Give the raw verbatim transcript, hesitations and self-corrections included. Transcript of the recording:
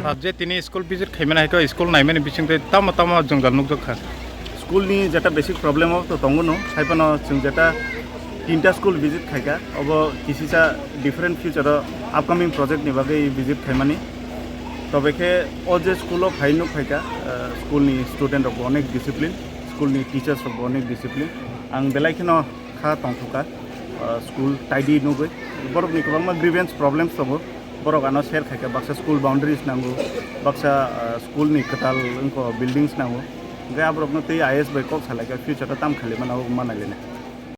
Subject tini school visit khaimani hai khe school naimani bisingtwi tamo tamo jwngjal nukjak kha. School ni jeta basic problem o to tongo no, hai phano chwng jeta tinta school visit khaika, obo kisisa different future o upcoming project ni bagwi visit khaimani. Tobe khe o je school o phai nuk phaika, ah, school ni student rok bo onek discipline, school ni teachers rok bo onek discipline. Ang belai kheno kha tongthokha, ah, school tidy nugwi. Borok ni kwbangma grievance problems tongo. Borok ano share khaika, baksa school boundaries nango, baksa, ah, school ni kwtal wngkha buildings nango. Hingke aborokno tei I A S bai kok salaikha, future o tam khali mano, obo manai lene.